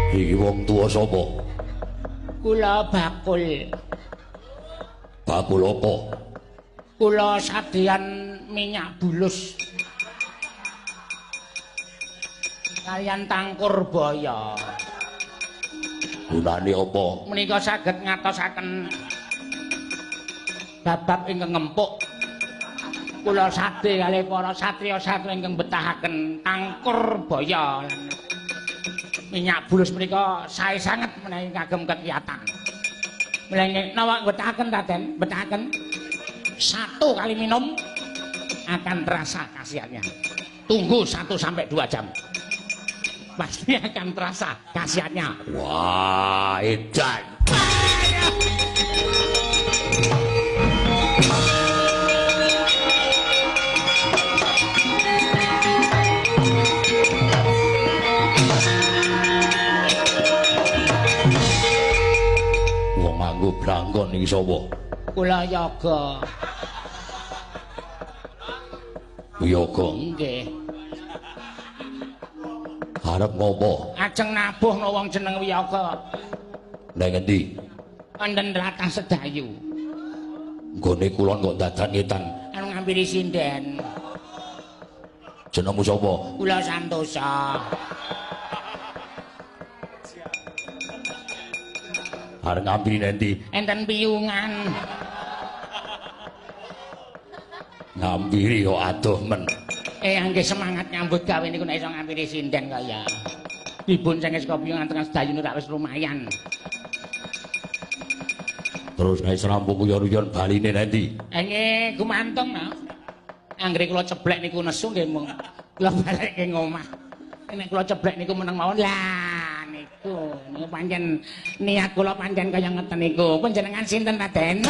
Iki wong tuwa sapa? Kula bakul. Bakul apa? Kula sadean minyak bulus. Kalian tangkur baya. Gunane apa? Menika saged ngatosaken babab ingkang ngempuk. Kula sade kalih para satriya-satriya ingkang betahaken tangkur baya lan minyak bulus menika sae sanget menawi kagem kekiyatan. Mila napa betahaken Raden? Betahaken satu kali minum akan terasa khasiatnya. Tunggu 1 sampai 2 jam. Pasti akan terasa khasiatnya. Wah, edan. Wong nganggo blangkon iki sapa? Kula yoga. Yoga. Nggih. Arep ngopo? Ajeng nabuh no wong jeneng Wiyaga. Nang ngendi? Wonten tlatah Sedayu. Nggone kulon kok dadan ngetan. Anu ngampiri sinden. Jenengmu sapa? Kula Santosa. Arep ngampiri nendi? Enten piyungan. Ngampiri kok adoh men. Angge semangat nyambut gawe niku nek iso ngampiri sinden kaya. Diboncenge saka piyungan tekan Sedayu niku wis lumayan. Terus nek rampung uyon-uyon baline nendi? Nggih gumantung no. Anggere kula ceblek niku nesu nggih mung kula balekke ngomah. Nek kula ceblek niku meneng mawon. Lah niku niku pancen niat kula pancen kaya ngeten niku. Panjenengan sinten Raden?